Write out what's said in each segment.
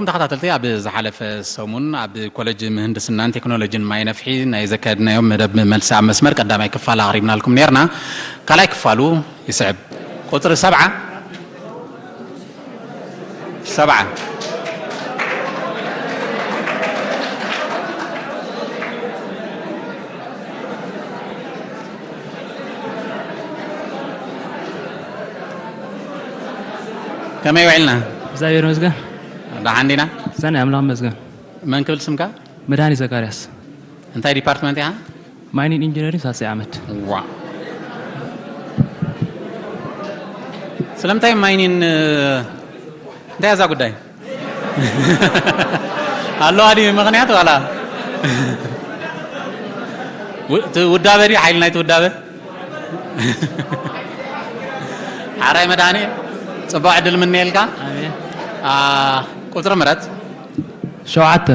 ተኸታተልቲ፣ ኣብ ዝሓለፈ ሰሙን ኣብ ኮለጅ ምህንድስናን ቴክኖሎጂን ማይ ነፍሒ ናይ ዘካየድናዮም መደብ መልሲ ኣብ መስመር ቀዳማይ ክፋል ኣቕሪብናልኩም ነርና። ካልኣይ ክፋሉ ይስዕብ። ቁጽሪ ሰብዓ። ሰብዓ። ከመይ ውዒልና? እግዚኣብሔር ይመስገን። ደሓን ዲና? ሰናይ ኣምላኽ ይመስገን። መን ክብል ስምካ? መድሃኒ ዘካርያስ። እንታይ ዲፓርትመንት ኢኻ? ማይኒንግ ኢንጂነሪንግ ሳልሳይ ዓመት። ዋ። ስለምንታይ ማይኒን፣ እንታይ እያ እዛ ጉዳይ? ኣለዋ ድዩ ምኽንያት ዋላ? ው-፣ እቲ ውዳበ ድዩ ሓይሊ ናይቲ ውዳበ? ሓራይ መድሃኒ፣ ጽቡቕ ዕድል ምነየልካ። ኣሜን። አ፣ ቁጽሪ ምረጽ። ሸውዓተ።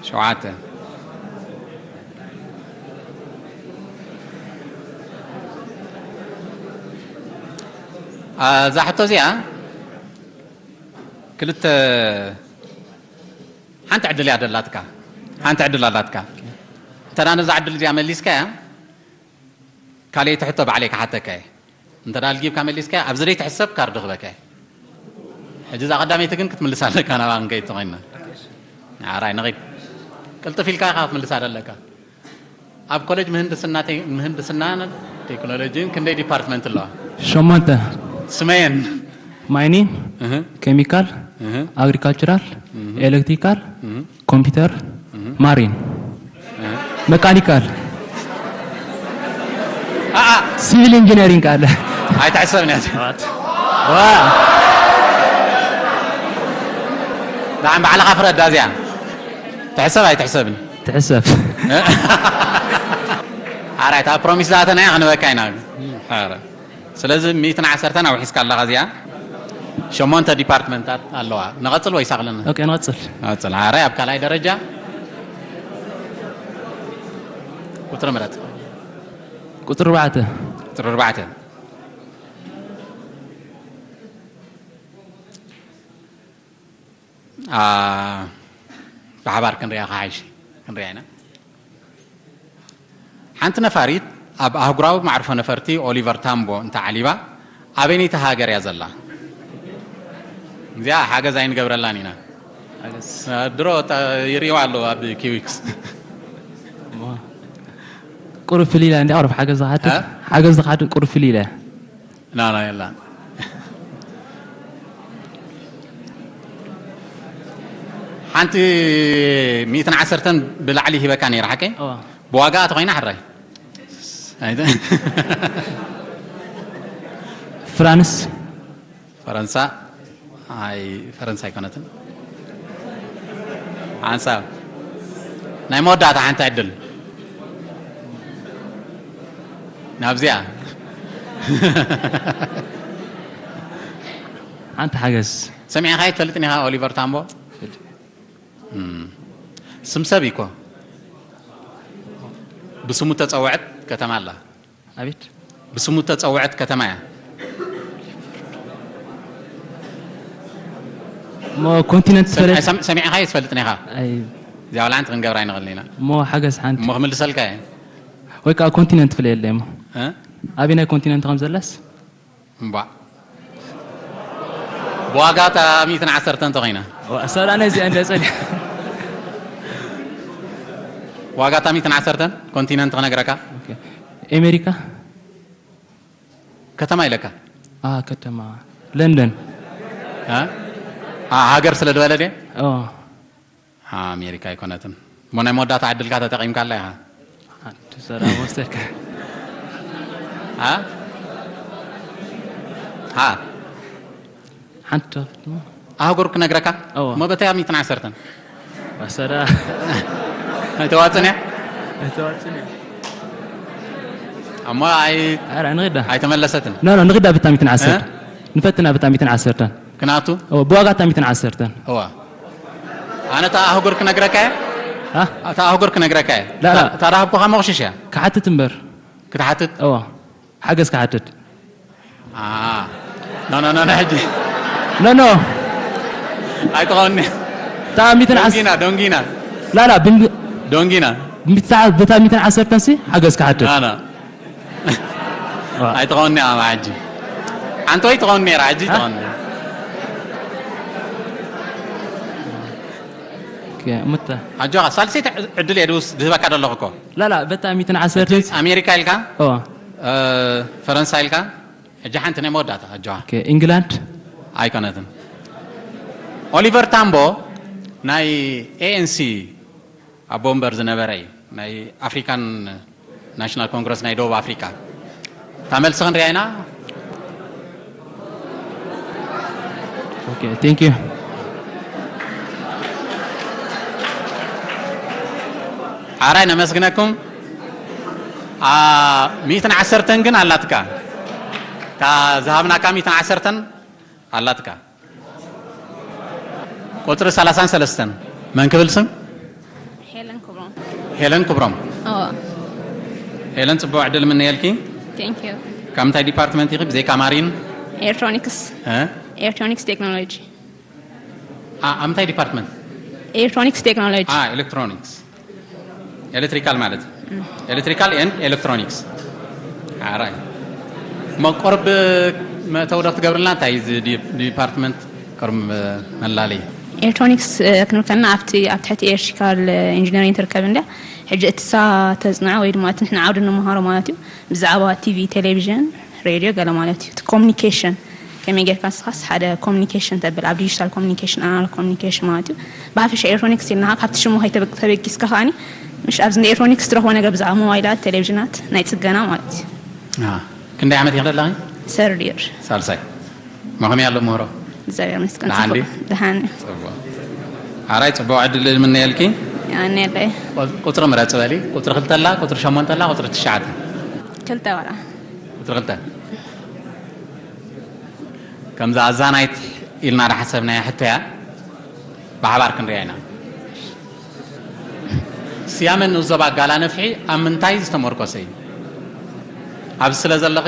ሸውዓተ። አ፣ እዛ ሕቶ እዚኣ ክልተ፣ ሓንቲ ዕድል እያ ደላትካ። ሓንቲ ዕድል ኣላትካ። እንተ ደኣ ነዛ ዕድል እዚኣ መሊስካያ፣ ካልኣይቲ ሕቶ ባዕለይ ክሓተካ እየ። እንተ ደኣ ኣልጊብካ መሊስካያ፣ ኣብ ዘደይ ትሕሰብ ካርድ ክበካ እየ። ሕጂ እዛ ቀዳመይቲ ግን ክትምልሳ ኣለካ፣ ናብኣ ክንከይድ ተኾይንና። ኣራይ ንኺድ። ቅልጥፍ ኢልካ ኢኻ ክትምልሳ ዘለካ። ኣብ ኮሌጅ ምህንድስና ቴ-፣ ምህንድስናን ቴክኖሎጂን ክንደይ ዲፓርትመንት ኣለዋ? ሸሞንተ። ስመየን። ማይኒን፣ እህ። ኬሚካል፣ እህ። ኣግሪካልቸራል፣ እህ። ኤሌክትሪካል፣ እህ። ኮምፒውተር፣ እህ። ማሪን፣ እህ። መካኒካል፣ ኣኣ። ሲቪል ኢንጂነሪንግ ኣለ። ኣይትሕሰብን እያ። ዋ። ደሓን ባዕልኻ ፍረዳ እዚኣ። ትሕሰብ ኣይትሕሰብን? ትሕሰብ። ኣራይ፣ እታ ፕሮሚስ ዝኣተናያ ክንበካ ኢና። ኣረ። ስለዚ ሚእትን ዓሰርተን ኣውሒስካ ኣለኻ እዚኣ። ሸሞንተ ዲፓርትመንታት ኣለዋ። ንቐጽል ወይስ ኣቕልልና? ኦኬ፣ ንቐጽል። ንቐጽል። ኣራይ፣ ኣብ ካልኣይ ደረጃ ቁጽሪ ምረጽ። ቁጽሪ ኣርባዕተ። ቁጽሪ ኣርባዕተ። ኣ፣ ብሓባር ክንሪኣ ክሓይሽ፣ ክንሪኣ ኢና። ሓንቲ ነፋሪት ኣብ ኣህጉራዊ መዕርፎ ነፈርቲ ኦሊቨር ታምቦ እንተዓሊባ፣ ኣበይነይቲ ሃገር እያ ዘላ? እዚኣ ሓገዝ ኣይንገብረላን ኢና። ሓገዝ። ድሮ ተ-፣ ይርእይዋ ኣለዉ ኣብ ኪዊክስ። እሞ፣ ቁሩብ ፍልይ ኢላ እንድያ፣ ቁሩብ ሓገዝ ዝሓትት፣ እ? ሓገዝ ዝሓትት ቁሩብ ፍልይ ኢላ። ና፣ ና፣ የላ። ሓንቲ ሚእትን ዓሰርተን ብላዕሊ ሂበካ ነይራ፣ ሓቀይ? እዋ። ብዋጋ ተኾይና ሕራይ። ኣይተ-፣ ፍራንስ። ፈረንሳ። ኣይ፣ ፈረንሳ ኣይኮነትን። ሓንሳብ። ናይ መወዳእታ ሓንቲ ዕድል። ናብዚኣ። ሓንቲ ሓገዝ። ሰሚዕኻዮ ትፈልጥን ኢኻ ኦሊቨር ታምቦ? እም። ስም ሰብ እዩ እኮ። ብስሙ ተጸውዐት ከተማ ኣላ። ኣቤት። ብስሙ ተጸውዐት ከተማ እያ። እሞ ኮንቲነንት ሰም-፣ ትፈልጥ? ሰም-፣ ሰሚዕኻዮ ትፈልጥን ኢኻ? ኣይ። እዚኣ ዋላ ሓንቲ ክንገብራ ኣይንኽእልን ኢና። እሞ ሓገዝ ሓንቲ። እሞ ክምልሰልካ እየ። ወይ ከዓ ኮንቲነንት ፍለየለይ እሞ። እ? ኣበይ ናይ ኮንቲነንት ከም ዘላስ? እምባእ። ብዋጋ እታ ሚእትን ዓሰርተን እንተኾይና። ዋ፣ ሰብኣና እዚኣ እንደ ጸኒሓ። ዋጋ እታ ሚእትን ዓሰርተን ኮንቲነንት ክነግረካ። ኦኬ። ኣሜሪካ? ከተማ ኢለካ። ኣ፣ ከተማ። ለንደን። እ? ኣ፣ ሃገር ስለ ዝበለ ድየ? ኦ። ኣሜሪካ ኣይኮነትን። እሞ ናይ መወዳእታ ዕድልካ ተጠቒምካላ ኢኻ። ሓንቲ ሰላም ወሰድካ። ኣ? ኣ? ሓንቲ ኣህጉር ክነግረካ? እወ። እሞ በተይ ሚእትን ዓሰርተን? ወሰዳ። ኣይተዋጽን እያ? ኣይተዋጽን እያ። እሞ ኣይ-፣ ኧረ ንኺዳ። ኣይተመለሰትን? ኖ፣ ኖ፣ ንኺዳ ብታ ሚእትን ዓሰርተን። እ? ንፈትና ብታ ሚእትን ዓሰርተን። ክናቱ? እወ፣ ብዋጋ እታ ሚእትን ዓሰርተን። እወ። ኣነ እታ ኣህጉር ክነግረካ እየ? ሃ? እታ ኣህጉር ክነግረካ እየ። ላ፣ ላ። እታ፣ እታ ረሃብኩኻ መቑሽሽ እያ። ክሓትት እምበር። ክትሓትት? እወ። ሓገዝ ክሓትት። ኣ። ኖ፣ ኖ፣ ኖ፣ ኖ፣ ሕጂ። ኖ፣ ኖ። ኣይትኸውን። እታ ሚእትን ዓሰርተ ዶንጊና፣ ዶንጊና። ላላ፣ ብሚ-፣ ዶንጊና። ብታ-፣ ብታ ሚእትን ዓሰርተን ሲ ሓገዝ ክሓትት። ኣና። ዋ። ኣይትኸውን እያ፣ ኣባ፣ ሕጂ። ኣንተ ወይ ትኸውን ነይራ፣ ሕጂ ሃ? ትኸውን ነይራ። ኦኬ፣ ምተ። ኣጆኻ፣ ሳልሰይቲ ዕድል እየ ድውስ-፣ ድህበካ ዘለኹ እኮ። ላላ፣ በታ ሚእትን ዓሰርተን። ሕጂ ኣሜሪካ ኢልካ? ኦ። እ፣ ፈረንሳ ኢልካ? ሕጂ ሓንቲ ናይ መወዳእታ፣ ኣጆኻ። ኦኬ፣ ኢንግላንድ? ኣይኮነትን። ኦሊቨር ታምቦ ናይ ኤ ኤን ሲ ኣቦ ወንበር ዝነበረ እዩ፣ ናይ ኣፍሪካን ናሽናል ኮንግረስ ናይ ደቡብ ኣፍሪካ። እታ መልሲ ክንሪኣ ኢና። ኦኬ፣ ቴንክ ዩ። ሓራይ ነመስግነኩም። አ፣ ሚእትን ዓሰርተን ግን ኣላትካ። እታ ዝሃብናካ ሚእትን ዓሰርተን ኣላትካ። ቁጽሪ ሰላሳን ሰለስተን መን ክብል ስም? ሄለን ክብሮም። ሄለን ክብሮም። እዎ። ሄለን፣ ጽቡቕ ዕድል ምነየልኪ። ቴንክ ዩ። ካብ ምንታይ ዲፓርትመንት ኢኺ? ብዘይካ ማሪን? ኤሌክትሮኒክስ። እ? ኤሌክትሮኒክስ ቴክኖሎጂ። አ፣ ኣብ ምንታይ ዲፓርትመንት? ኤሌክትሮኒክስ ቴክኖሎጂ። አ፣ ኤሌክትሮኒክስ። ኤሌክትሪካል ማለት እዩ። ም። ኤሌክትሪካል ኤንድ ኤሌክትሮኒክስ። ሓራይ። እሞ ቁርብ መእተዊ ዶ ክትገብርልና? እንታይ እዚ ዲ-፣ ዲፓርትመንት ቁርብ መላለይ? ኤሌክትሮኒክስ፣ እ፣ ክንብል ከለና ኣብቲ፣ ኣብ ትሕቲ ኤሌክትሪካል ኢንጂነሪንግ ትርከብ እንድያ። ሕጂ እቲ እሳ ተጽንዖ ወይ ድማ እቲ ንሕና ዓውዲ እንመሃሮ ማለት እዩ። ብዛዕባ ቲቪ፣ ቴሌቪዥን፣ ሬድዮ ገለ ማለት እዩ። እቲ ኮሙኒኬሽን ከመይ ጌርካ ንስኻስ ሓደ ኮሙኒኬሽን ተብል፣ ኣብ ዲጂታል ኮሙኒኬሽን፣ ኣናሎግ ኮሙኒኬሽን ማለት እዩ። ብሓፈሻ ኤሌክትሮኒክስ ኢልና ካብቲ ሽሙ ከይተበ-፣ ተበጊስካ ከኣኒ፣ ምሽ ኣብዚ እንደ ኤሌክትሮኒክስ ትረኽቦ ነገር ብዛዕባ ሞባይላት፣ ቴሌቪዥናት፣ ናይ ጽገና ማለት እዩ። አ፣ ክንደይ ዓመት ኢኺ ዘለኺ? ሰርድ ይር። ሳልሳይ። ማ ከመይ ኣሎ ምህሮ? እግዚኣብሔር ይመስገን፣ ደሓን ጽቡቕ። ድዩ? ደሓን እዩ። ጽቡቕ። ሓራይ ጽቡቕ ዕድል እምነየልኪ። የቐንየለይ። ቁ-፣ ቁጽሪ ምረጽ በሊ። ቁጽሪ ክልተ ኣላ፣ ቁጽሪ ሸሞንተ ኣላ፣ ቁጽሪ ትሽዓተ? ክልተ ዋላ። ቁጽሪ ክልተ። ከምዛ ኣዛናይት ኢልና ዳሓሰብናያ ሕቶ እያ። ብሓባር ክንሪኣ ኢና። ስያመ ንኡስ ዞባ ጋላ ነፍሒ ኣብ ምንታይ ዝተመርኮሰ እዩ? ኣብዚ ስለ ዘለኺ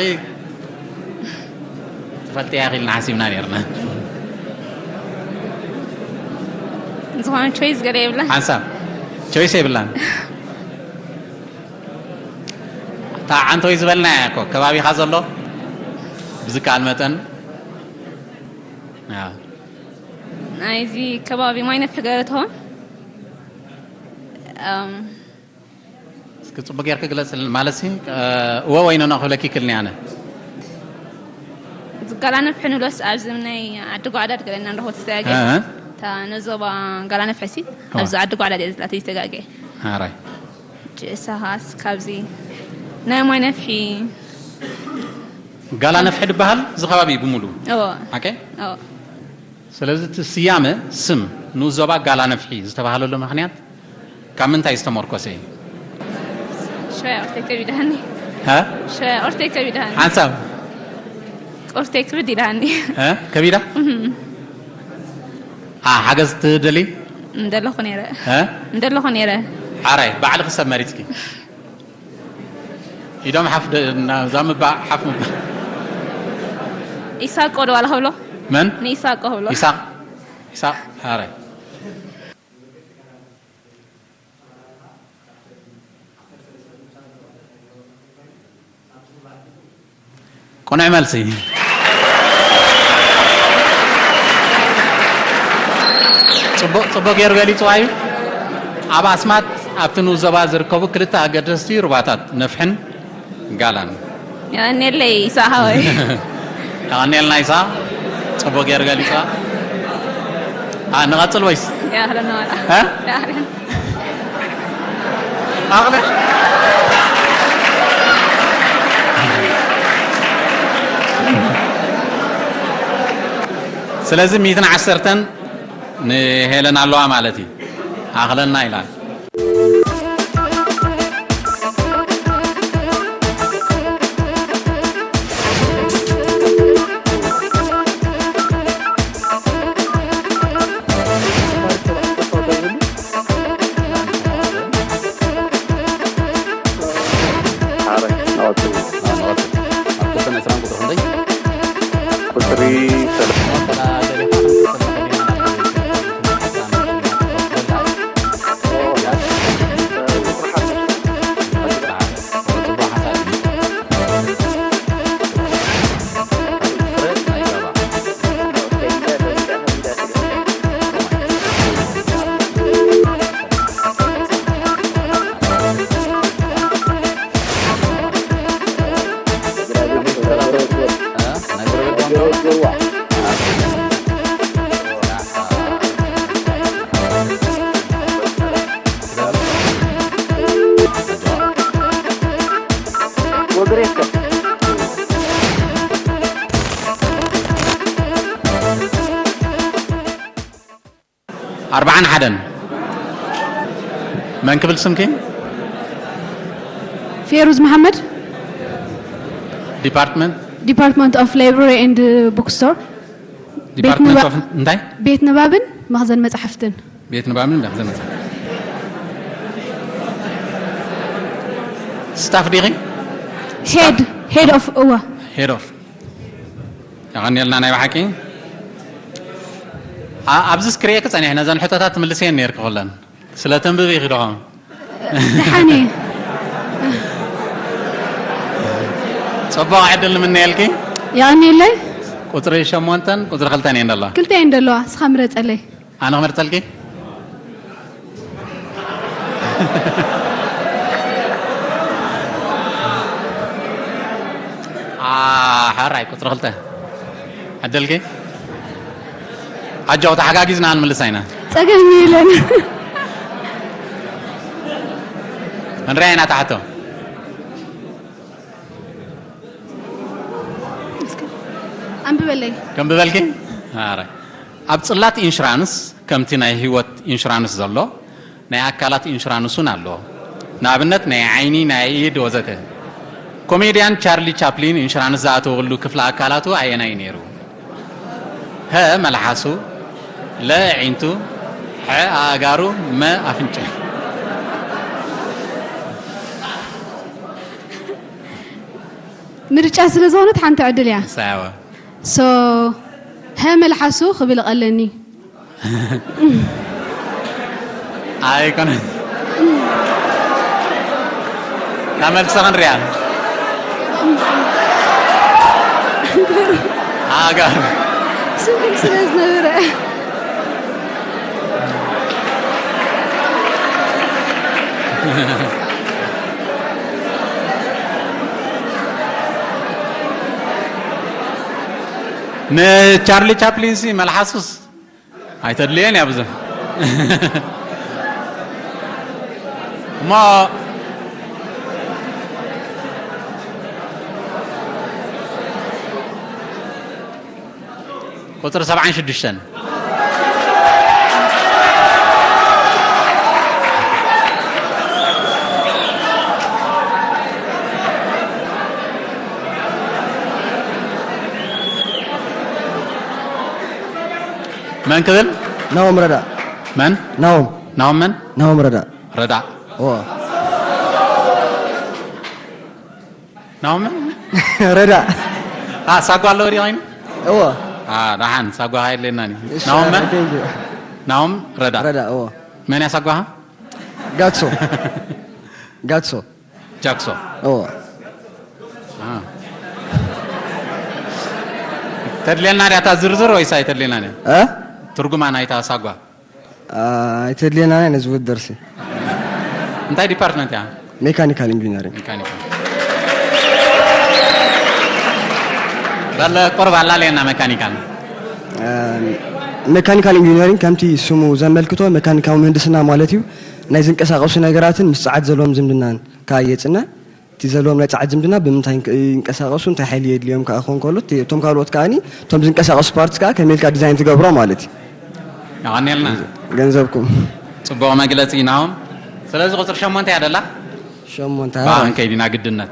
ትፈልጥያ ኢኺ ኢልና ሓሲብና ነይርና። ዝኾነ ቾይስ ገለ የብላን። ሓንሳብ ቾይስ የብላን። እታ ዓንተወይ ዝበልናያ እኮ ከባቢኻ ዘሎ ብዝከኣል መጠን። ኣዎ። ናይዚ ከባቢ ማይ ነፍሒ ገለ ትኸውን? ኣም፣ እስኪ ጽቡቅ ጌርኪ ግለጽልን። ማለት ሲ፣ እ፣ እወ ወይ ኖኖ ክብለኪ ይክልኒ ኣነ። እዚ ጋላ ነፍሒ ንብሎስ ኣብዚ ናይ ዓዲ ጓዕዳድ ገለና ንረኽቦ ተስተጋገ። እ፣ እ። እታ ንዞባ ጋላ ነፍሒ ሲ፣ እወ። ኣብዚ ዓዲ ጓዕዳድ እየ ዝላ ተስተጋገ። ኣራይ። ጅእሳኻስ ካብዚ ናይ ማይ ነፍሒ ጋላ ነፍሒ ድበሃል እዚ ከባቢ ብምሉ። እወ። ሓቀ? እወ። ስለዚ እቲ ስያመ ስም ንኡስ ዞባ ጋላ ነፍሒ ዝተባህለሉ ምኽንያት ካብ ምንታይ ዝተመርኮሰ እዩ? ሸያ ቁርተይ ከቢዳኒ። ሃ? ሸያ ቁርተይ ከቢዳኒ። ሓንሳብ? ቁርተይ ክብድ ኢላኒ። ሃ? ከቢዳ? እህም። አ፣ ሓገዝ ትደሊ? እንደለኹ ነይረ። ሃ? እንደለኹ ነይረ። ሓራይ፣ ባዕልኺ ሰብ መሪጽኪ? ኢዶም ሓፍ ደ-፣ ናብዛ ምባእ ሓፍ ምባእ። ኢሳቆ ዶ ዋላ ክብሎ? መን? ንኢሳቆ ክብሎ። ኢሳቅ፣ ኢሳቅ፣ ኣረ። ቅኑዕ መልሲ። ጽቡቕ፣ ጽቡቕ ገይሩ ገሊጽዋ እዩ። ኣብ ኣስማጥ ኣብቲ ንኡስ ዞባ ዝርከቡ ክልተ ኣገደስቲ ሩባታት ነፍሕን ጋላን። የቐንየለይ ኢሳቕ ሓወይ። የቐንየልና ኢሳቕ። ጽቡቕ ገይሩ ገሊጽዋ። ኣ፣ ንቐጽል ወይስ? ይኣኽለና ዋላ። እ? ይኣኽለና። ኣቕለ-፣ ስለዚ ሚእትን ዓሰርተን ንሄለን ኣለዋ ማለት እዩ። ኣኽለና ኢላ። ቁጽሪ ሰለስተ። ኣርባዓን ሓደን። መን ክብል ስምኪ? ፌሩዝ መሓመድ። ዲፓርትመንት? Department of Library and Bookstore. ዲፓርትመንት ኦፍ እንታይ? ቤት ንባብን መኽዘን መጻሕፍትን። ቤት ንባብን መኽዘን መጻሕፍትን። ስታፍ ዲኺ? Head, head of እወ። Head of። የቐንየልና ናይ ብሓቂ። ኣ- ኣብዚ ስክሪየክ ጸኒሕ ነዘን ሕቶታት ትምልስየን ነርኪ ኩለን። ስለ ተንብብ ኢኺ ዶ? ደሓን እየ። ጽቡቕ ዕድል ንምነየልኪ። የቐንየለይ። ቁጽሪ ሸሞንተን ቁጽሪ ክልተን እየን ዘለዋ። ክልተ እየን ዘለዋ። እስኻ ምረጸለይ። ኣነ ክመርጸልኪ። ኣ- ሓራይ ቁጽሪ ክልተ ዕድልኪ። ኣጆ ተሓጋጊዝና ንምልሳ ኢና። ጸገም የለን። ክንሪኣ ኢና ታሕቶ። ኣንብበለይ። ከንብበልኪ። ኣረ ኣብ ጽላት ኢንሹራንስ ከምቲ ናይ ህይወት ኢንሹራንስ ዘሎ ናይ ኣካላት ኢንሹራንስ እውን ኣሎ። ንኣብነት ናይ ዓይኒ፣ ናይ ኢድ ወዘተ። ኮሜድያን ቻርሊ ቻፕሊን ኢንሹራንስ ዝኣተወሉ ክፍለ ኣካላቱ ኣየናይ ነይሩ? ሀ መልሓሱ፣ ለ ኣዒንቱ፣ ሐ ኣእጋሩ፣ መ ኣፍንጭ። ምርጫ ስለ ዝኾነት ሓንቲ ዕድል እያ። ሳያወ so ሀ መልሓሱ ክብል ቀለኒ። ኣይኮነን። እታ መልሲ ክንሪኣ። ኣጋ ስብል ስለ ዝነበረ ንቻርሊ ቻፕሊን ሲ መልሓሱስ ኣይተድልየን እያ ብዙሕ እሞ ቁፅሪ ሰብዓን ሽዱሽተን መን ክብል? ናሆም ረዳ። መን? ናሆም ናሆም መን? ናሆም ረዳ። ረዳ ኦ ናሆም መን? ረዳ። አ ሳጓ ኣለዎ ድዩ ኮይኑ? ኦ አ ደሓን ሳጓ ሃይለና ኒ ናሆም መን? Thank you። ናሆም ረዳ ረዳ ኦ መን ያሳጓሃ? ጋትሶ ጋትሶ ጃክሶ ኦ ተድልየልና ድያ እታ ዝርዝር ወይስ ኣይተድልየና ድያ? እ ትርጉማ ናይታ ሳጓ ኣይተድልየና ናይ ነዚ ውድድር ሲ እንታይ ዲፓርትመንት እያ? ሜካኒካል ኢንጂነሪንግ ሜካኒካል በለ ቁርብ ኣላለየና ሜካኒካል ሜካኒካል ኢንጂነሪንግ ከምቲ ስሙ ዘመልክቶ ሜካኒካዊ ምህንድስና ማለት እዩ። ናይ ዝንቀሳቐሱ ነገራትን ምስ ጸዓት ዘለዎም ዝምድናን ከኣ የጽንዕ። እቲ ዘለዎም ናይ ጸዓት ዝምድና ብምንታይ ይንቀሳቐሱ፣ እንታይ ሓይሊ የድልዮም ከኣ ክኾን ከሎ፣ እቲ- እቶም ካልኦት ከኣ እቶም ዝንቀሳቐሱ ፓርትስ ከኣ ከመይ ኢልካ ዲዛይን ትገብሮ ማለት እዩ። የቐንየልና ገንዘብኩም ፅቡቕ መግለፂ ናሆም። ስለዚ ቁፅሪ ሸሞንተ እያ ደላ ሸሞንተ ብኣ ክንከይድ ኢና ግድነት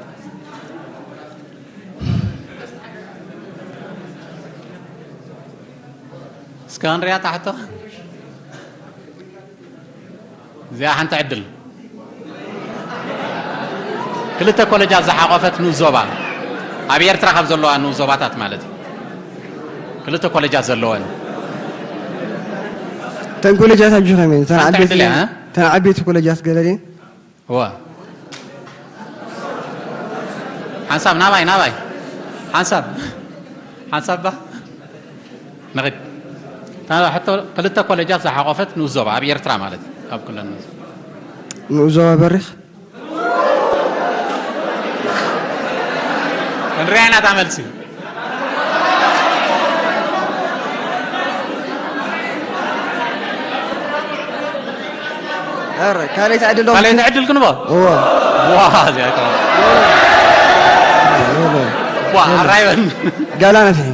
እስከ ክንሪኣ ታሕቶ እዚኣ ሓንቲ ዕድል ክልተ ኮለጃት ዝሓቆፈት ንኡስ ዞባ ኣብ ኤርትራ ካብ ዘለዋ ንኡስ ዞባታት ማለት እዩ ክልተ ኮለጃት ዘለወን ተን ኮለጃት ኣብጂ ከመይ ተን ሓንቲ ዓበይቲ ዕድል እያ ተን ዓበይቲ ኮለጃት ገለ ድየን እዋ ሓንሳብ ናባይ ናባይ ሓንሳብ ሓንሳብ ባ ንኽድ እታ ሕቶ ክልተ ኮለጃት ዝሓቆፈት ንኡስ ዞባ ኣብ ኤርትራ ማለት እዩ ኣብ ኩለን ንኡስ ዞባ ንኡስ ዞባ በሪኽ ክንሪኣ ኢና እታ መልሲ ኧረ ካልኣይቲ ዕድል ዶ ካልኣይቲ ዕድል ክንቦ እዎ ዋ እዚኣ እኮ ዋ ኣራይበን ጋላ ነፍሒ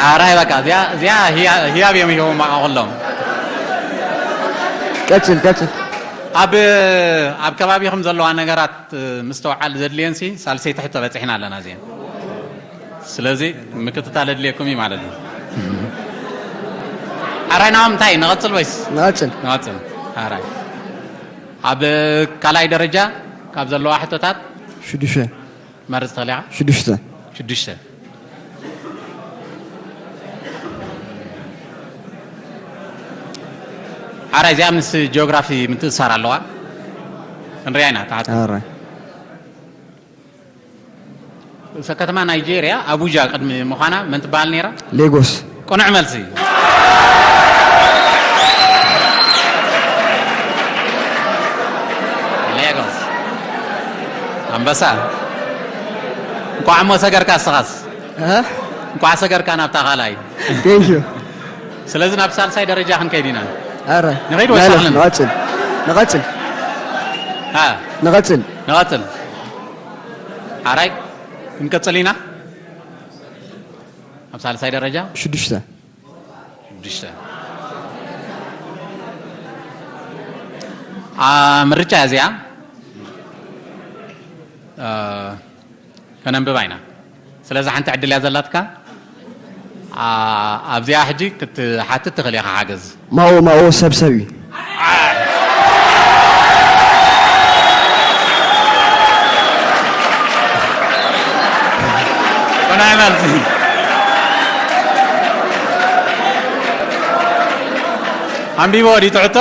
ሓራይ በቃ እዚኣ እዚኣ ህያ- ህያብ እዮም ሂቦም በቃ ኩሎም። ቀጽል ቀጽል። ኣብ ኣብ ከባቢኹም ዘለዋ ነገራት ምስትውዓል ዘድልየንሲ ሳልሰይቲ ሕቶ በፂሕና ኣለና እዚአን። ስለዚ ምክትታል ኣድልየኩም እዩ ማለት እዩ። ሓራይ ናም እንታይ ንቐጽል ወይስ ንቐጽል። ንቐጽል? ሓራይ ኣብ ካልኣይ ደረጃ ካብ ዘለዋ ሕቶታት ሽዱሽተ መርጽ ተሊኻ ሽዱሽተ ሽዱሽተ። ሓራይ እዚኣ ምስ ጂኦግራፊ ምትእሳር ኣለዋ። ክንሪኣ ኢና ተሓት ኣረ ርእሰ ከተማ ናይጄርያ ኣቡጃ ቅድሚ ምዃና መን ትበሃል ነይራ? ሌጎስ ቅኑዕ መልሲ። ሌጎስ ኣንበሳ። እንኳዕ እሞ ሰገርካ እስኻስ። እ? እንኳዕ ሰገርካ ናብታ ካልኣይ። ቴንክ ዩ ስለዚ ናብ ሳልሳይ ደረጃ ክንከይድ ኢና። ኣረ ንኸይድ ወይ ናይለ- ሳሕልን? ንቐጽል ንቐጽል አ፣ ንቐጽል ንቐጽል። ሓራይ ክንቀጽል ኢና። ኣብ ሳልሳይ ደረጃ ሽዱሽተ ሽዱሽተ። ኣ፣ ምርጫ እዚኣ እ፣ ከነንብባ ኢና። ስለዚ ሓንቲ ዕድል እያ ዘላትካ። ኣ፣ ኣብዚኣ ሕጂ ክትሓትት ትኽእል ኢኻ ሓገዝ። ማኦ ማኦ ሰብሰብ እዩ። ቅኑዕ መልሲ። ኣንቢቦ ድዩ ትሕቶ?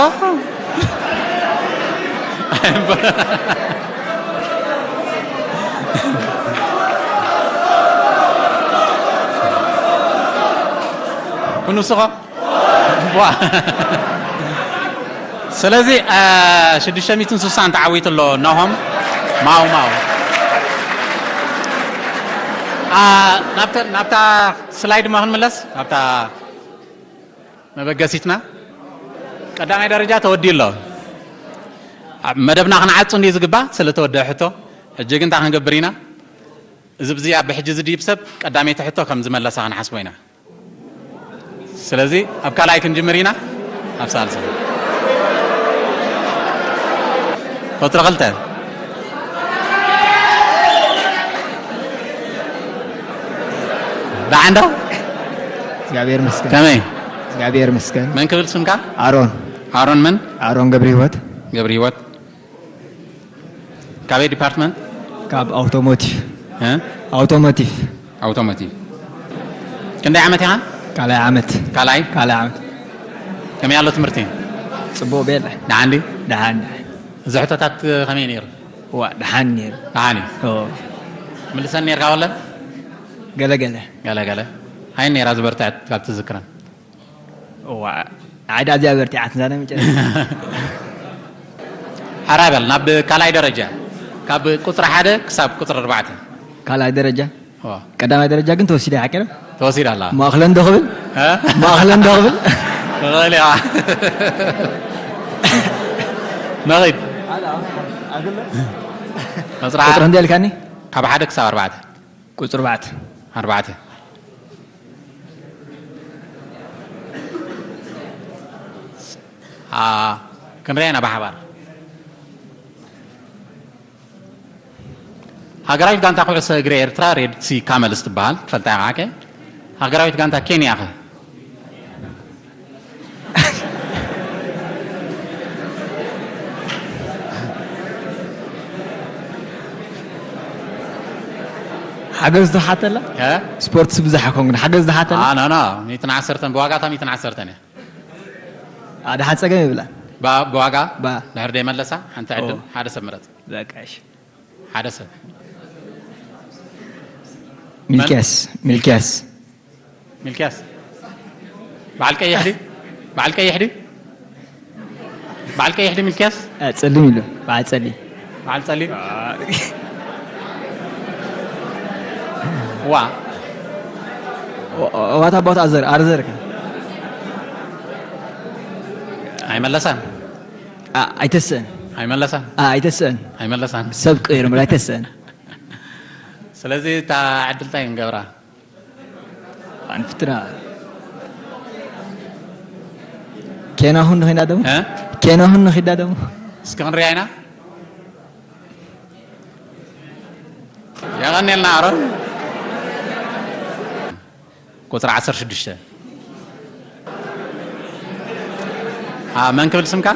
ክንውስኾ? ዋ። ስለዚ ሽዱሽተ ሚእትን ስሳን ተዓዊቱ ኣሎ። ናሆም ማው ማው። ናብታ ስላይድ ማ ክንምለስ፣ ናብታ መበገሲትና ቀዳማይ ደረጃ ተወዲኡ ኣሎ። መደብና ክንዓጹ እንዲ ዝግባ ስለተወደአ ሕቶ። ሕጂ ግን እንታይ ክንገብር ኢና? እዚ ብዚ ኣብ ሕጂ ዝድይብ ሰብ ቀዳመይቲ ሕቶ ከም ዝመለሳ ክንሓስቦ ኢና። ስለዚ ኣብ ካልኣይ ክንጅምር ኢና። ኣብ ሳልሳይ ቁጽሪ ክልተ። ደሓን ዶ? እግዚኣብሔር ይመስገን። ከመይ? እግዚኣብሔር ይመስገን። መን ክብል ስምካ? ኣሮን ኣሮን መን? ኣሮን ገብረ ህይወት ገብረ ህይወት። ካበይ ዲፓርትመንት? ካብ ኣውቶሞቲቭ እ? ኣውቶሞቲቭ ኣውቶሞቲቭ። ክንደይ ዓመት ኢኻ? ካልኣይ ዓመት ካልኣይ። ካልኣይ ዓመት ከመይ ኣሎ ትምህርቲ? ጽቡቕ ቤለ ደሓን ድዩ? ደሓን ደሓን እዚ ሕቶታት ከመይ ነይሩ? ዋ ደሓን ነይሩ ደሓን እዩ። ኦ፣ ምልሰን ነርካ ወለ? ገለገለ ገለ ገለ። ኣይ ነይራ ዝበርትዐት ካብ ትዝክረን? ዋ ዓዳ እዚኣ በርቲዓት ዛነ መጨረሻ ሓራይ በል ናብ ካልኣይ ደረጃ ካብ ቁፅሪ ሓደ ክሳብ ቁፅሪ ኣርባዕተ። ካልኣይ ደረጃ ዋ፣ ቀዳማይ ደረጃ ግን ተወሲደ ሓቂ ነው ተወሲዳ ኣላ። ማእክለ እንዶ ክብል እ? ማእክለ እንዶ ክብል ንኽእል ኢና። ንኺድ። ቁፅሪ ቁጥሪ እንደ ኢልካኒ ካብ ሓደ ክሳብ ኣርባዕተ። ቁፅሪ ኣርባዕተ ኣርባዕተ። ኣ፣ ክንሪኣ ኢና ብሓባር። ሃገራዊት ጋንታ ኩዕሶ እግሪ ኤርትራ ሬድ ሲ ካመልስ ትበሃል። ትፈልጣ ኢኻ፣ ኦኬ። ሃገራዊት ጋንታ ኬንያ ኸ? ሓገዝ ዝሓተላ እ? ስፖርትስ ብዙሕ ኣይኮንኩን ሓገዝ ዝሓተላ ኣ፣ ኖ፣ ኖ። ሚእትን ዓሰርተን ብዋጋታ ሚእትን ዓሰርተን እያ። ኣድሓ ፀገም ይብላ ባ-፣ ብዋጋ ባ ድሕር ደይመለሳ ሓንቲ ዕድል ኦ። ሓደ ሰብ ምረጽ። በቃ እሺ ሓደ ሰብ። ሚልኪያስ ሚልኪያስ ሚልኪያስ። በዓል ቀይሕ ድዩ? በዓል ቀይሕ ድዩ? በዓል ቀይሕ ድዩ ሚልኪያስ? እ፣ ፀሊም ኢሉ በዓል ፀሊም በዓል ጸሊም። ዋ። ዋታ ቦታ ኣዘር ኣርዘር ኣይመለሳን። ኣይተስእን ኣይመለሳን። ኣ፣ ኣይተስአን። ኣይመለሳን። ሰብ ቀይሩ እምበር ኣይተስአን። ስለዚ እታ ዕድል እንታይ ንገብራ? ኣንፍትና። ኬናሁን ንኺዳ ደሞ? እ? ኬናሁን ንኺዳ ደሞ? እስኪ ክንሪኣ ኢና። የቐንየልና ኣሮን። ቁጽሪ ዓሰርተ ሽዱሽተ። ኣ፣ መን ክብል ስምካ?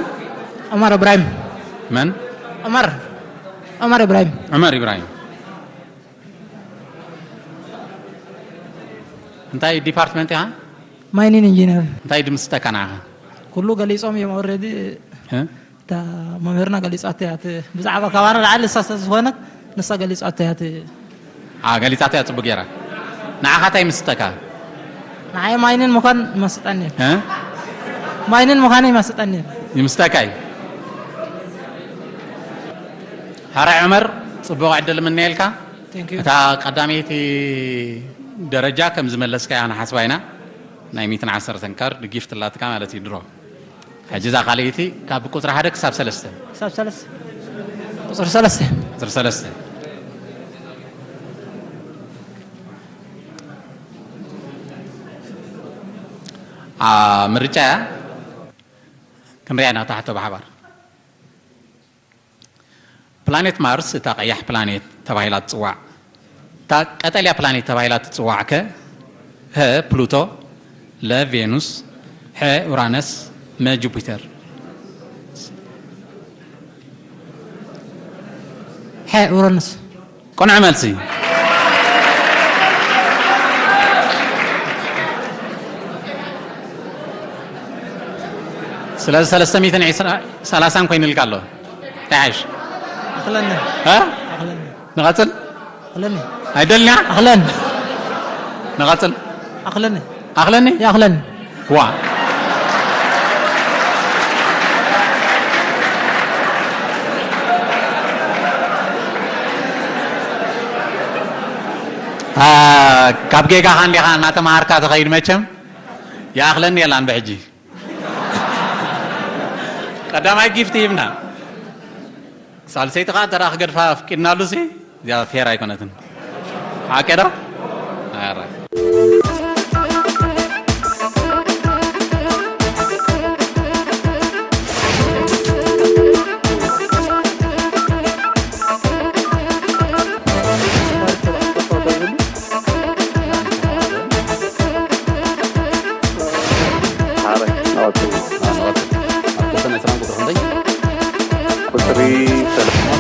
ዑመር እብራሂም። መን? ዑመር። ዑመር እብራሂም። ዑመር ኢብራሂም። እንታይ ዲፓርትመንት ኢኻ? ማይኒን ኢንጂነር። እንታይ ድምስጠካ ንዓኻ? ኩሉ ገሊጾም እዮም ኦልሬዲ። እ? እታ መምህርና ገሊጻቶ እያ። እቲ ብዛዕባ ካባና ላዕሊ ንሳ ስለ ዝኾነት ንሳ ገሊጻቶ እያ። እቲ ኣ፣ ገሊጻቶ እያ ጽቡቅ ገይራ። ንዓኻ እንታይ ይምስጠካ? ንዓይ ማይኒን ምዃን ይመስጠኒ። እ? ማይኒን ምዃን ይመስጠኒ። ይምስጠካ እዩ። ሕራይ ዑመር፣ ጽቡቕ ዕድል እምነየልካ። Thank you። እታ ቀዳመይቲ ደረጃ ከም ዝመለስካያ ንሓስባ ኢና። ናይ ሚእትን ዓሰርተን ካርድ ጊፍት ኣላትካ ማለት እዩ ድሮ። ሕጂ እዛ ካልኣይቲ ካብ ቁጽሪ ሓደ ክሳብ ሰለስተ። ክሳብ ሰለስተ። ቁጽሪ ሰለስተ። ቁጽሪ ሰለስተ። ኣ፣ ምርጫ እያ። ክንሪኣ ኢና እታ ሕቶ ብሓባር። ፕላኔት ማርስ እታ ቀያሕ ፕላኔት ተባሂላ ትጽዋዕ። እታ ቀጠልያ ፕላኔት ተባሂላ ትጽዋዕ ከ? ሀ ፕሉቶ፣ ለ ቬኑስ፣ ሐ ኡራነስ፣ መ ጁፒተር። ሐ ኡራነስ። ቅኑዕ መልሲ። ስለዚ ሰለስተ ሚእትን ዕስራ፣ ሰላሳን ኮይኑልካ ኣሎ። እንታይ ሓይሽ? ኣኽለኒ። እ? ኣኽለኒ። ንቐጽል? ኣኽለኒ። ኣይደልንያ? ኣኽለኒ። ንቐጽል? ኣኽለኒ። ኣኽለኒ? ይኣኽለኒ። ዋ። ኣ፣ ካብ ጌጋኻ እንዲኻ እናተምሃርካ ትኸይድ መቸም። ይኣኽለኒ የላን ብሕጂ። ቀዳማይ ጊፍት ሂብና። ሳልሰይቲ ኸዓ እንተ ደኣ ክገድፋ ኣፍቂድናሉሲ፣ እዚኣ ፌር ኣይኮነትን። ሓቂ ዶ? ኣረ። ቁጽሪ ሰለስተ።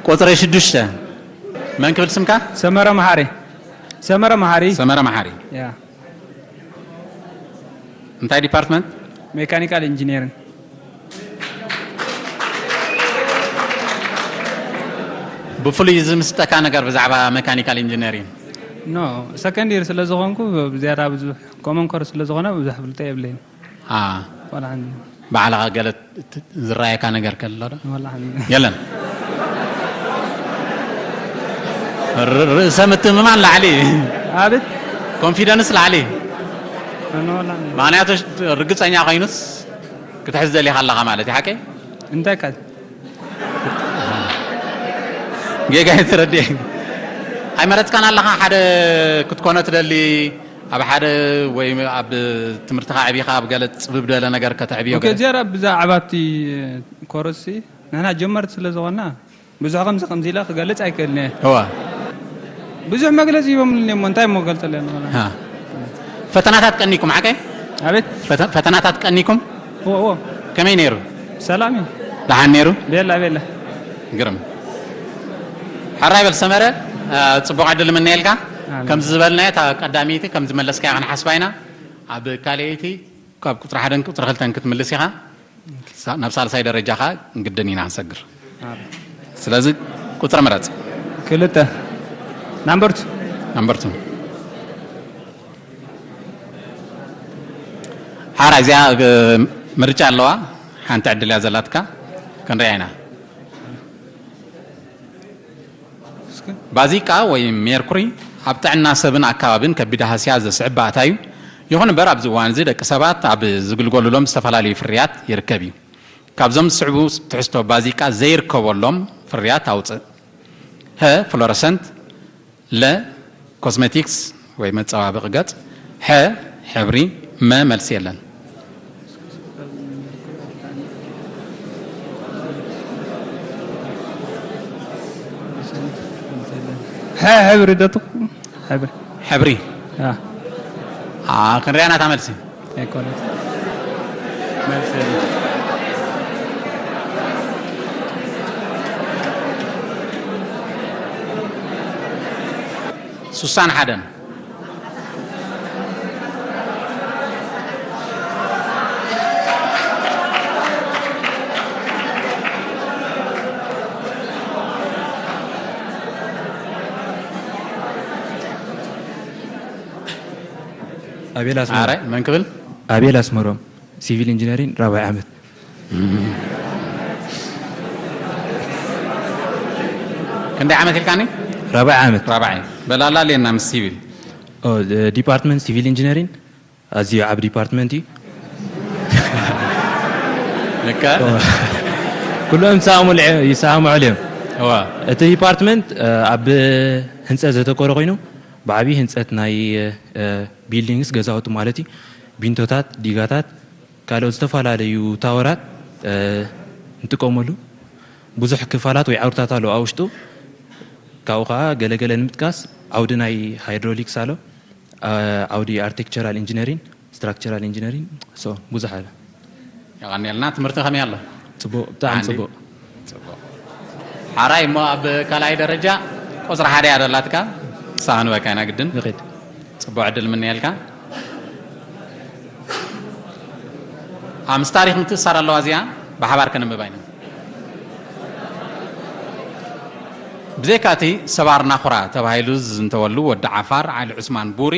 ቁጽሪ ሽዱሽተ። መን ክብል ስምካ? ሰመረ መሓሪ። ሰመረ መሓሪ። ሰመረ መሓሪ። ያ። እንታይ ዲፓርትመንት? ሜካኒካል ኢንጂነሪንግ። ብፍሉይ ዝምስጠካ ነገር ብዛዕባ ሜካኒካል ኢንጂነሪንግ? ኖ፣ ሰከንድ ይር ስለ ዝኾንኩ ብዝያዳ ብዙሕ ኮመን ኮር ስለ ዝኾነ ብዙሕ ፍልጠት የብለይን። ኣ። ዋላ ሓንቲ። ባዕልኻ ገለ ት-፣ ዝረኣየካ ነገር ከሎ ዶ? ዋላ ሓንቲ። የለን። ር-፣ ርእሰ ምትእምማን ላዕሊ። ኣቤት። ኮንፊደንስ ላዕሊ። ኣነ ዋላ ሓንቲ። ምኽንያቱ ርግጸኛ ኮይኑስ ክትሕዝ ደሊኻ ኣለኻ ማለት እዩ፣ ሓቀይ? እንታይ ካል? ጌጋ ተረዲኤ። ኣይመረጽካን ኣለኻ ሓደ ክትኮኖ ትደሊ፣ ኣብ ሓደ ወይ ኣብ ትምህርትኻ ኣዕቢኻ ኣብ ገለ ጽብብ ደለ ነገር ከተዕብዮ ኦኬ፣ ገለ? ዝያዳ ብዛዕባ እቲ ኮርስ ንሕና ጀመርቲ ስለ ዝኾንና ብዙሕ ከምዚ ከምዚ ኢለ ክገልጽ ኣይክእልን እየ። እዋ። ብዙሕ መግለጺ ሂቦምልኒ እሞ እንታይ እሞ ክገልጸሉ እየ ንኾነ? ሃ። ፈተናታት ቀኒኩም ዓቀ? ኣቤት? ፈተ-፣ ፈተናታት ቀኒኩም? እዎ፣ እዎ። ከመይ ነይሩ? ሰላም እዩ። ደሓን ነይሩ? ቤላ፣ ቤላ። ግርም። ሕራይ በል ሰመረ፣ እ፣ ጽቡቕ ዕድል እምነየልካ። ኣሜን። ከምዚ ዝበልናዮ፣ እታ ቀዳመይቲ ከም ዝመለስካያ ክንሓስባ ኢና። ኣብ ካልኣይቲ፣ ካብ ቁጽሪ ሓደን ቁጽሪ ክልተን ክትምልስ ኢኻ። ሳ-፣ ናብ ሳልሳይ ደረጃ ኸኣ ግድን ኢና ክንሰግር። ኣሜን። ስለዚ ቁጽሪ ምረጽ። ክልተ። ናምበር ቱ። ናምበር ቱ። ሓራ እዚኣ፣ እ፣ ምርጫ ኣለዋ። ሓንቲ ዕድል እያ ዘላትካ። ክንሪኣ ኢና። ባዚቃ ወይ ሜርኩሪ ኣብ ጥዕና ሰብን ኣከባብን ከቢድ ሃስያ ዘስዕብ ባእታ እዩ። ይኹን እምበር ኣብዚ እዋን እዚ ደቂ ሰባት ኣብ ዝግልገሉሎም ዝተፈላለዩ ፍርያት ይርከብ እዩ። ካብዞም ዝስዕቡ ትሕዝቶ ባዚቃ ዘይርከበሎም ፍርያት ኣውፅእ። ሀ፣ ፍሎረሰንት፣ ለ፣ ኮስሜቲክስ ወይ መፀባበቒ ገፅ፣ ሐ፣ ሕብሪ፣ መ፣ መልሲ የለን። ሐ ሕብሪ ዶ ትኽ-፣ ሕብሪ። ሕብሪ። አ። አ፣ ክንሪኣ ናታ መልሲ። ኣይኮነን። መልሲ የለን። ሱሳን ሓደን። ኣቤል ኣስመሮም። ኣረ፣ መን ክብል? ኣቤል ኣስመሮም፣ ሲቪል ኢንጂነሪንግ ራብዓይ ዓመት። ክንደይ ዓመት ኢልካኒ? ራብዓይ ዓመት። ራብዓይ። በላላ ሌና ምስ ሲቪል። ኦ፣ ዲፓርትመንት ሲቪል ኢንጂነሪንግ ኣዝዩ ዓቢ ዲፓርትመንት እዩ። ልካ። ኦ፣ ኩሎም ይሰማምዑ፣ ይሰማምዑ እዮም። እዋ። እቲ ዲፓርትመንት፣ እ፣ ኣብ ህንጸት ዘተኮረ ኮይኑ፣ ብዓቢ ህንጸት ናይ፣ እ፣ ቢልዲንግስ፣ ገዛውቲ ማለት እዩ፣ ቢንቶታት፣ ዲጋታት፣ ካልኦት ዝተፈላለዩ ታወራት፣ እ፣ ንጥቀመሉ። ብዙሕ ክፋላት ወይ ዓውድታት ኣለዉ ኣብ ውሽጡ። ካብኡ ኸዓ ገለገለ ንምጥቃስ፣ ዓውዲ ናይ ሃይድሮሊክስ ኣሎ፣ እ፣ ዓውዲ ኣርክቴክቸራል ኢንጂነሪንግ፣ ስትራክቸራል ኢንጂነሪንግ፣ ሶ፣ ብዙሕ ኣለ። የቐንየልና። ትምህርቲ ከመይ ኣሎ? ጽቡቕ፣ ብጣዕሚ ዓንዲ? ጽቡቕ። ጽቡቕ። ሓራይ እሞ ኣብ ካልኣይ ደረጃ ቁጽሪ ሓደ እያ ደላትካ። ንሳ ክንበካ ኢና ግድን። ይኺድ። ጽቡቕ ዕድል ምንየልካ። ኣ፣ ምስ ታሪኽ ምትእሳር ኣለዋ እዚኣ፣ ብሓባር ከነንብባ ኢና። ብዘይካ እቲ ሰባር ናኹራ ተባሂሉ ዝዝንተወሉ ወዲ ዓፋር ዓሊ ዑስማን ቡሪ፣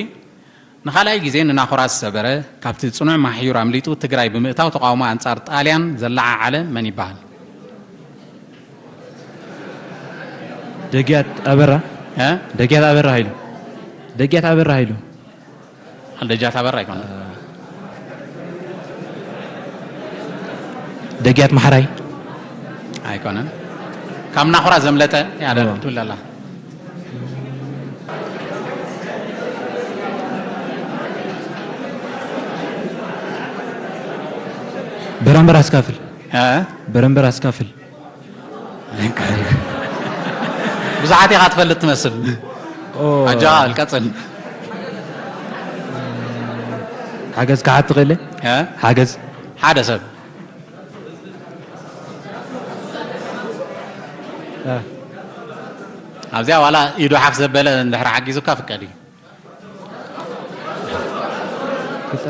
ንኻልኣይ ግዜ ንናኹራ ዝሰበረ፣ ካብቲ ጽኑዕ ማሕዩር ኣምሊጡ ትግራይ ብምእታው ተቓውሞ ኣንጻር ጣልያን ዘለዓዓለ መን ይበሃል? ደግያት ኣበራ? እ? ደግያት ኣበራ ሃይሉ። ደግያት ኣበራ ሃይሉ። ደጃት ኣበራ ኣይኮነን። ደግያት ማሕራይ? ኣይኮነን። ካብ ናኹራ ዘምለጠ እያ እዎ። ትብል ኣላ። በረምበር ኣስካፍል። እ? በረምበር ኣስካፍል። ብዙሓት ኢኻ ትፈልጥ ትመስል። ኦ። ኣጃኻ ቀጽል። ሓገዝ ክሓት ትኽእል? እ? ሓገዝ። ሓደ ሰብ። እ። ኣብዚኣ ዋላ ኢዱ ሓፍ ዘበለ እንድሕር ሓጊዙካ ፍቀድ እዩ። ክልተ።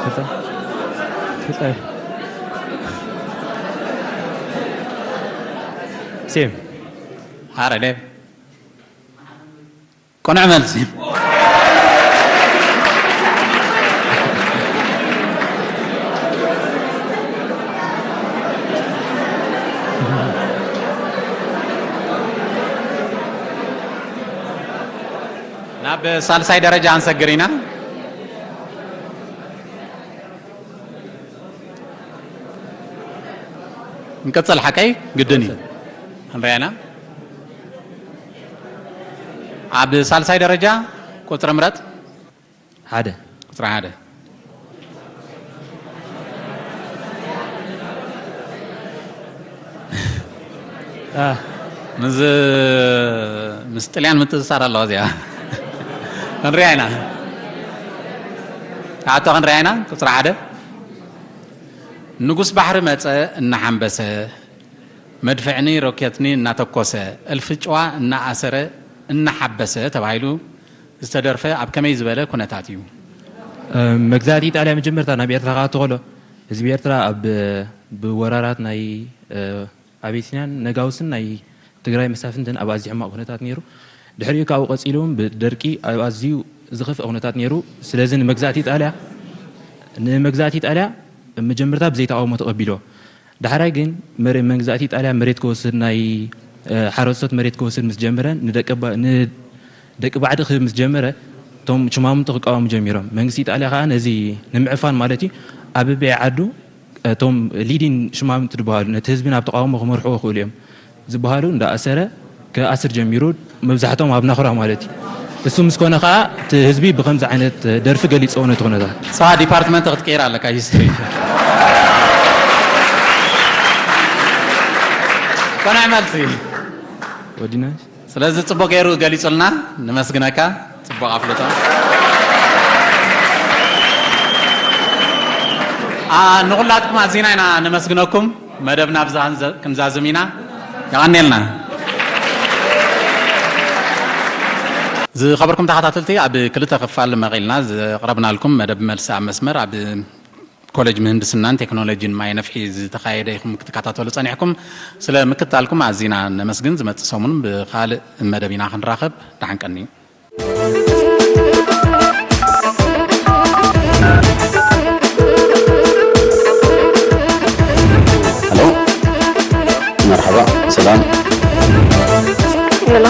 ክልተ። ክልተ። ሴም። ኣረ ዴቭ። ቅኑዕ መልሲ። ናብ ሳልሳይ ደረጃ ክንሰግር ኢና። ንቀጽል፣ ሓቀይ ግድን እዩ። ክንሪኣ ኢና። ኣብ ሳልሳይ ደረጃ ቁጽሪ ምረጽ። ሓደ። ቁጽሪ ሓደ። አ። ምስ፣ ምስ ጥልያን ምትእስሳር ኣለዋ እዚኣ። ክንሪኣ ኢና። ተሓቶ ክንርኣይና ቁፅሪ ሓደ። ንጉስ ባሕሪ መፀ እናሓንበሰ፣ መድፍዕኒ ሮኬትኒ እናተኮሰ፣ እልፊ ጭዋ እናኣሰረ እናሓበሰ ተባሂሉ ዝተደርፈ ኣብ ከመይ ዝበለ ኩነታት እዩ? መግዛእቲ ኢጣልያ መጀመርታ ናብ ኤርትራ ክኣቱ ከሎ ህዝቢ ኤርትራ ኣብ ብወራራት ናይ ኣቤሲንያን ነጋውስን ናይ ትግራይ መሳፍንትን ኣብ ኣዝዩ ሕማቕ ኩነታት ነይሩ። ድሕሪኡ ካብኡ ቀፂሉ እውን ብደርቂ ኣብ ኣዝዩ ዝኸፍአ ኩነታት ነይሩ። ስለዚ ንመግዛእቲ ኢጣልያ ንመግዛእቲ ኢጣልያ መጀመርታ ብዘይተቃውሞ ተቐቢሎ። ዳሕራይ ግን መረ- መግዛእቲ ኢጣልያ መሬት ክወስድ ናይ ሓረስቶት መሬት ክወስድ ምስ ጀመረ ንደቂ ባዕዲ ክህብ ምስ ጀመረ እቶም ሽማምንቱ ክቃወሙ ጀሚሮም። መንግስቲ ኢጣልያ ከዓ ነዚ ንምዕፋን ማለት እዩ ኣብ በበየ ዓዱ እቶም ሊዲን ሽማምንቱ ዝበሃሉ ነቲ ህዝቢ ናብ ተቃውሞ ክመርሕዎ ይኽእሉ እዮም ዝበሃሉ እንዳኣሰረ ክኣስር ጀሚሩ። መብዛሕቶም ኣብ ናኹራ ማለት እዩ። እሱ ምስ ኮነ ከዓ እቲ ህዝቢ ብከምዚ ዓይነት ደርፊ ገሊፅዎ ነቲ ኩነታት። ንስኻ ዲፓርትመንት ክትቅይር ኣለካ፣ ሂስትሪ። ቀናይ መልሲ። ወዲና ስለዚ ፅቡቅ ገይሩ ገሊፁልና፣ ንመስግነካ። ፅቡቅ ኣፍልጦ። ንኩላትኩም ኣዚና ኢና ነመስግነኩም። መደብና ብዛ ክንዛዝም ኢና። የቐንየልና። ዝኸበርኩም ተኸታተልቲ፣ ኣብ ክልተ ክፋል መቒልና ዘቕረብናልኩም መደብ መልሲ ኣብ መስመር ኣብ ኮሌጅ ምህንድስናን ቴክኖሎጂን ማይ ነፍሒ ዝተኻየደ ኢኹም ክትከታተሉ ጸኒሕኩም። ስለ ምክትታልኩም ኣዚና ነመስግን። ዝመጽእ ሰሙን ብኻልእ መደብ ኢና ክንራኸብ። ደሓን ቀንዩ። ሄሎ፣ መርሓባ፣ ሰላም። ሄሎ፣